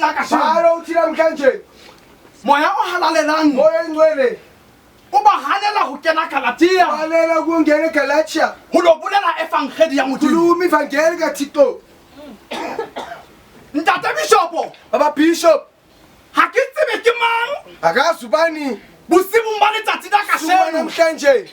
la kasheno Bhala uthi namhlanje moya o halalelang moya oyingcwele o ba hanela ho kena Galatia balela ukungena eGalatia ho lo bolela evangeli ya Modimo. khuluma ivangeli kaThixo. Ntate Bishopo, Baba Bishop, ha ke tsebe ke mang akazi ubani bosibung ba letsatsi la suka kasheno namhlanje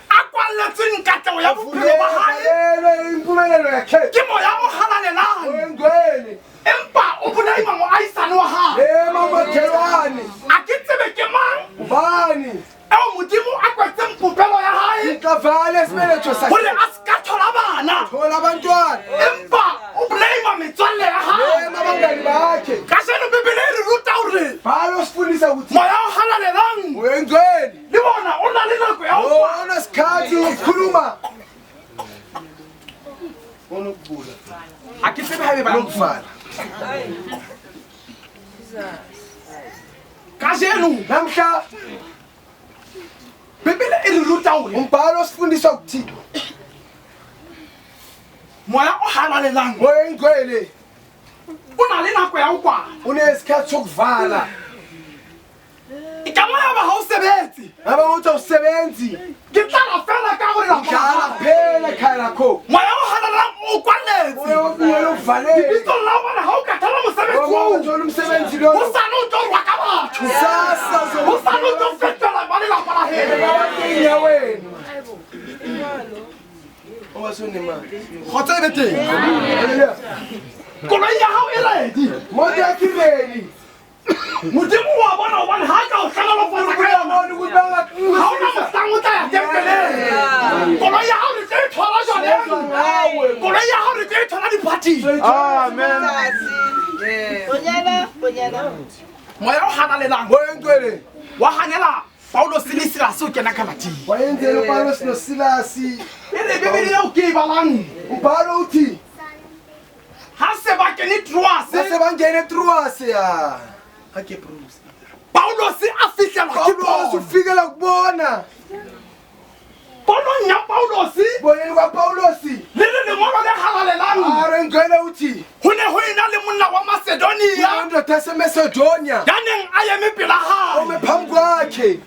a kwalletsweng katleho ya bophelo ba hae avalelwe impumelelo yakhe ke moya o halalelang, oyingcwele empa o bolaima moahisane wa hae. ema umakhelwane A ke tsebe ke mang ubani eo Modimo a kwetseng popelo ya hae ixavale esibeletho sakhe hore a se ka thola bana, thola abantwana empa o bolaima metswalle ya hae. ema abangani bakhe. Kasheno Bibele e re ruta hore Bhala usifundisa ukuthi moya o halalelang oyingcwele le bona o na le nako ya ho kwala. onesikhathi ukukhuluma onokuvula Ha ke tsebe haebe ba nokuvala. Kajeno Namhla Bibele e re ruta hore umbhalo osifundisa ukuthi moya o halalelang oyingcwele o na le nako ya ho kwala. unesikhathi sokuvala. E ka nna ya ba ha o sebetse, Ngaba uthi awusebenzi ke tlala fela ka hore lapa la dlala hao. phela ekhaya lakho Moya o halalelang o kwalletse uyobuyela uvalele lebitsong la hobane ha o ka thola mosebetsi oo, uthola umsebenzi lo hosane o tlo rwa ka batho, kusasa hosane o tlo fetola ba lelapa la heno. enyaweni owasunemali. Kgotso e be teng. Koloi ya hao e ready. Moto yakho iredi. Modimo wa bona hobane ha ka o hlohonolofatsa ka yona, Uyabona ukuthi ha hona mohlang o tla ya tempeleng. Koloi ya hao re tlo e thola jwaneng. ngawe Koloi ya hao re tlo e thola diphathing. Amen. Bonyana, bonyana. Moya o halalelang Oyingcwele wa hanela Paulos le Silas ho kena Galatia. wayenzela uPawulos noSilasi. E re Bibele eo ke e balang Umbhalo uthi ha se ba kene Troase, basebangena eTroasi ya ake Bruce. Paulos a fihlelwa ke Pawulos pono. ufikela kubona Ponong ya Paulos boneni kwaPawulos le le lengolo le halalelang are ngcwele uthi ho ne ho ena le monna wa Macedonia indoda yaseMacedonia ya neng a eme pela hae. ome phambi kwakhe.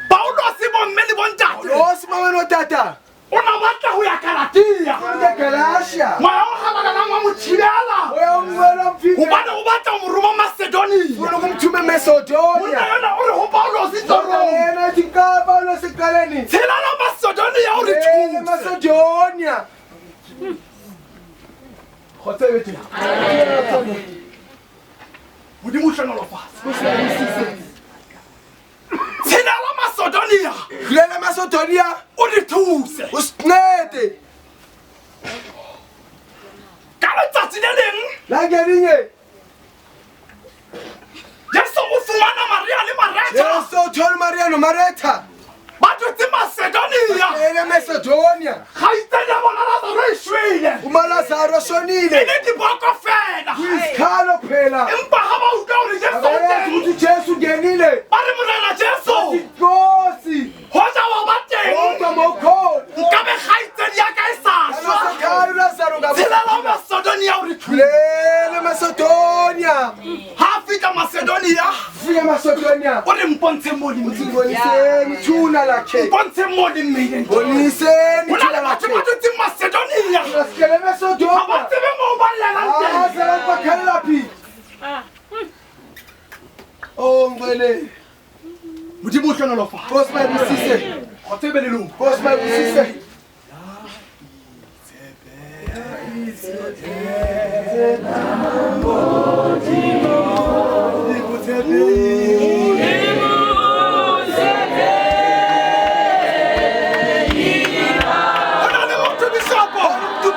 Paulos bomme le bontate Paulos mama notata o na batla ho ya Galatia. eGalatia Moya o halalelang wa mo thibela uyamcela mfike hobane o batla ho mo roma Macedonia. ufuna ukumthuma Monna eMacedonia. yona o re ho Paulos torong, Yena ethi ka Paulos ekuqaleni tshelela Macedonia o re thuse. eMacedonia. Kgotso e be teng. Modimo o hlohonolofatse. Tshelela Macedonia Dlulela eMacedonia o re thuse. usincede. Ka letsatsi le leng Langelinye Jesu o fumana Maria le Maretha Jesu uthola uMaria noMaretha ba dutse Macedonia. ele eMacedonia. Kgaitsedi ya bona Lazaro e shwele, uMalazaro e oshonile le diboko fela. izikhalo kuphela. Empa ha ba utlwa hore Jesu o Abayazi teng, ukuthi uJesu ungenile. ba re Morena Jesu, Nkosi hoja wa ba teng, kodwa mawukhona nkabe kgaitsedi ya ka e sa shwa. abasekhaya uLazaro Tshelela Macedonia o re thuse. ngabulele eMacedonia. Ha a fihla Macedonia Fika eMacedonia o re mpontsheng mo le uthi mmele, ngiboniseni ithuna lakhe, mpontsheng mo le mmele. boniseni Ho na ithuna le batho lakhe. ba dutseng Macedonia Sisikele ha ba eMacedonia tsebe moo ba llelang teng. aze abantu bakhalela phi. Oh ngcwele Modimo o hlohonolofatse. Nkosi mayibusise, Kgotso e be le lona. Nkosi mayibusise. Ho na le motho bishopo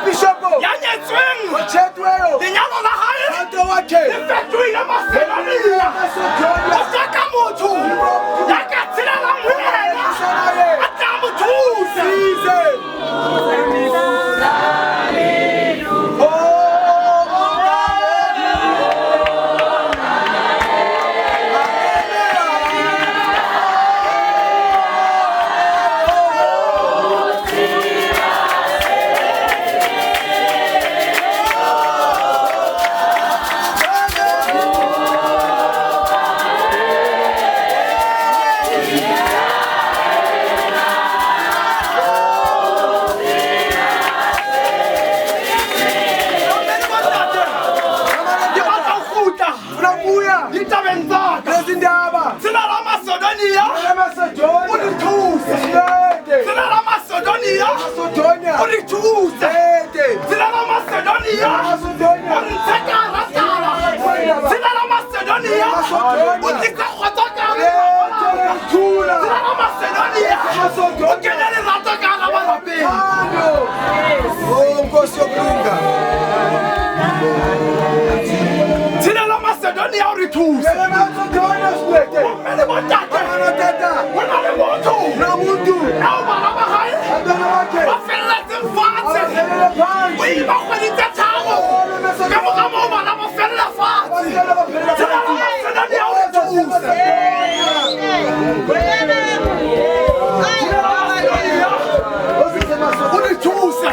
Bishop ya nyetsweng, otshetiweyo lenyalo la hae mshado wakhe le fetohile Macedonia. Macedonia. O hloka motho ya ka tshelelang ho yena a tla mo thuse. Size. Oh, O re thuse. Tsela la Macedonia. O ntshe ka hara tlala. Tsela la Macedonia. O tlisa kgotso ka hara Tsela la Macedonia. O kenya lerato ka hara malapeng. Oh, Nkosi yokulunga. Tsela la Macedonia o re thuse. Bomme le bontate. Ho na le motho. Eo bana ba hae ba felletseng fatshe. O ile ba kgwedi tse tharo. Ka mora moo bana ba fella fatshe. Tsela la Macedonia o re thuse. O re thuse.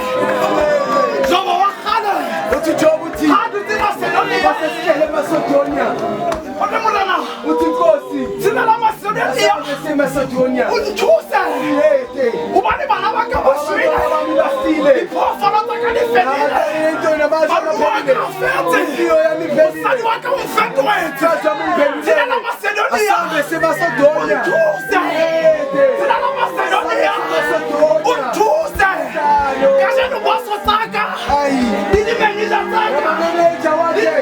Jobo wa kgale. Ha dutse Macedonia. O re morena. Tsela la Macedonia. O nthuse. Hobane bana ba ka ba shwele. Diphoofolo tsa ka di fedile. Maruo a ka a fetse. Mosadi wa ka o nfetohetse. Tsela la Macedonia. O nthuse. Tsela la Macedonia. O nthuse. Kajeno boso tsa ka le di-manager tsa ka di ntlohile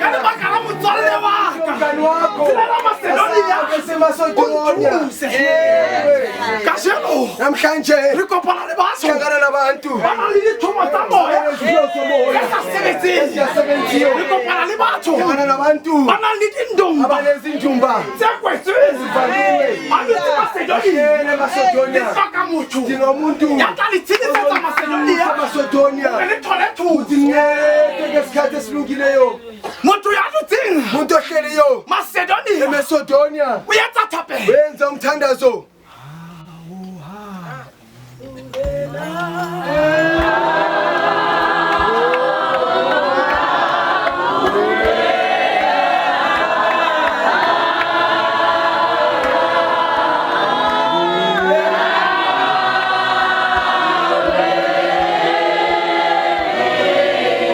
ka lebaka la motswalle wa ka. Tsela la Macedonia. O nthuse. Kajeno Namhlanje re kopana le batho hlangana nabantu ba nang le dithomo tsa moya tse sa sebetseng. Re kopana le batho hlangana nabantu ba nang le dindomba abanezindumba tse kwetsweng. Ba dutse Macedonia. Bahlele Le Macedonia hloka motho ndingomuntu ya tla le tshehetsa Macedonia. Macedonia Hore le thole thuso. uzincede ngesikhathi esilungileyo Motho ya dutseng umuntu ohleliyo Macedonia eMacedonia o etsa thapelo. wenza umthandazo.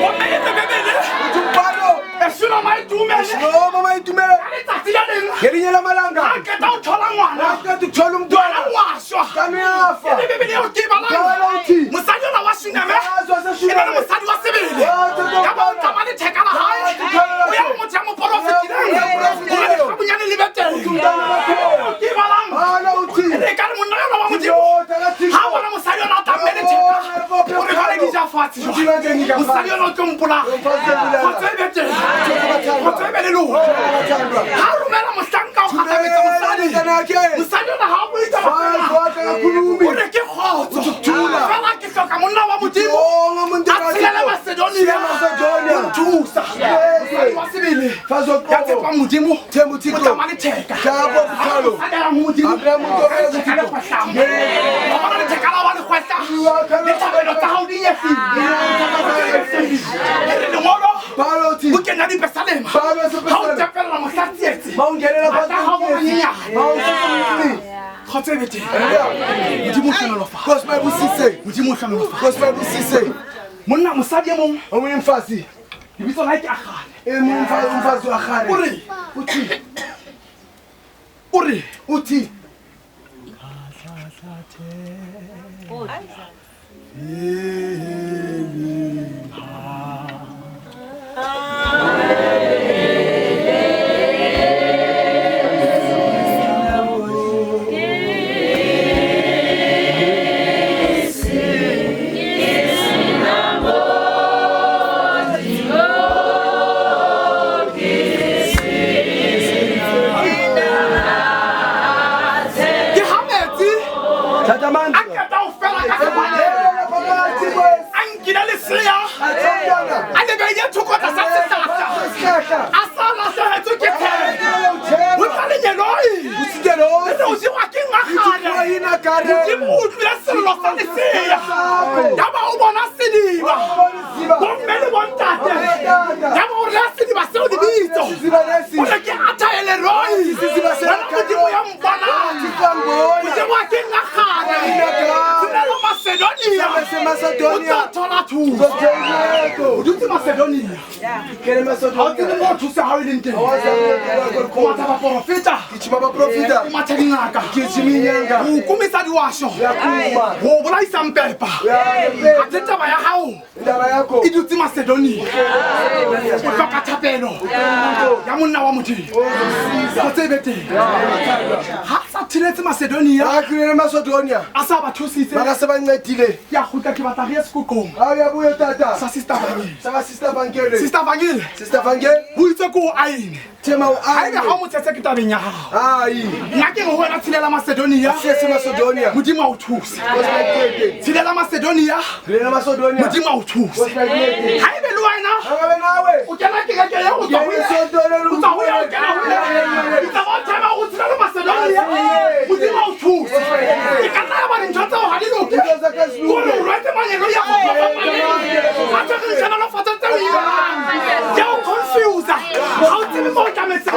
Gomme e Bebele Uthi umbhalo e suna maitumele noma mayitumele ka letsatsi le leng ngelinye lamalanga ha qeta ho thola ngwana aqeda ukuthola umntwana ngwana wa shwa. kanti uyafa E le Bebele eo ke e balang. Bhala uthi Mosadi ona wa Shuneme Mfazi e ne le waseShuneme. mosadi wa sebele. Ya ba o tsamaya letheka la hae. O ya ho motho ya mo porofetileng hore lekgabunyane le be teng. Eo ke e balang. Bhala uthi E ne ekare monna enwa wa Modimo indoda kaThixo ha bona mosadi ona o tlamme letheka o re jwale di ja fatshe jwale. Mosadi ona o tlo mpolaya. Kgotso e be teng. Kgotso e be le lona. Ha romela mohlanka ho kgahlametse mosadi. Mosadi ona ha o bue taba Mfazi tsena. wakhe akakhulumi O re ke kgotso. Ukuthula. Fela ke hloka monna wa Modimo Bonga umuntu a tshelele Macedonia. Siya Macedonia. O nthusa. Mosadi wa sebele Mfazi ya woqobo tshepang Modimo Themba o uThixo. tsamaya letheka. Hlaba ubukhalo. Mosadi a yang ho Modimo. Akuna muntu oya Letheka le kuThixo. kgwehlang. Wa bona letheka la wa le kgwehla. Dithapelo tsa hao di nyehlile. E re lengolo Bhala uthi bukeng ya Dipesalema. Bhala Ha o yasePesalema. tepella mohla tsietsi. Mawungenela Matla a hao a manyenyane. mawusesemntwini Kgotso e be teng. Modimo o hlohonolofatse. Nkosi mayibusise Modimo o hlohonolofatse. Nkosi mayibusise Monna mosadi e mong omunye umfazi lebitso la hae ke Akgale. umfazi umfazi O wa re uthi o re uthi ke ha metsi thatha a amanzi qeta ho fela ka sebaleng. Ngena phakathi kwesi A nkile lesea atha umntwana a le beile thoko tlasa sehlahla. isihlahla A sa lahlehetswe ke tshepo. Ho tla lengeloi. usikeloi Le o jewa ke ngakgale. Modimo o utlwile sello sa lesea. Yaba o bona sediba. Bomme le bontate. Yaba o reha sediba seo lebitso. O re ke Athaele Roy. Wena Modimo ya mponang. Modimo wa ke ngakgale. Tsela la Macedonia. O tla thola thuso. O dutse Macedonia. Ha o tsebe moo thuso ya hao e leng teng. O matha baporofeta. O matha dingaka. O kumisa diwasho. O bolaisa mpepa. Athe taba ya hao e dutse Macedonia. O hloka thapelo ya monna wa Modimo. Go tsebe teng. Ha sa thiletse Macedonia. A sa ba thusitse. Ke a kgutla ke batla re ye sekoqong. Sa Sister Vangele. Sister Vangele. Sister Vangele. Ho itse ko o aene. Thema o Haebe ha o motshetse ke tabeng ya hao. Ai. Nna ke re ho wena tshilela Macedonia. Siese Macedonia. Modimo a o thuse. Tshilela Macedonia. Tshilela Macedonia. Modimo a o thuse. Haebe le wena. Haebe nawe. O kena kereke ya o tswa ho ya. O tswa ho ya o kena ho ya. Ditaba o thema o tshilela Macedonia. Modimo a o thuse. Ke ka nna ya ba dintho tseo ha di loke. Kore o rwetse manyelo ya go fapapaneng. A tshwere ditlhonolofatso tseo e bang. Ke o confuse. Ha o tsebe mo o tlametseng.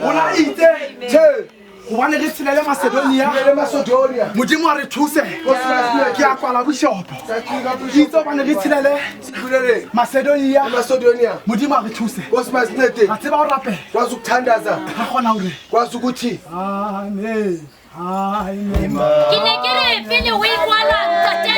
Rona itse. Hobane re tshelele Macedonia. Modimo a re thuse. Ke a kwala bishop. Ke itse hobane re tshelele Macedonia. Modimo a re thuse. Ra tseba ho rapela. Ra kgona hore. Amen. Amen. Ke ne ke re pele o e kwala ntate.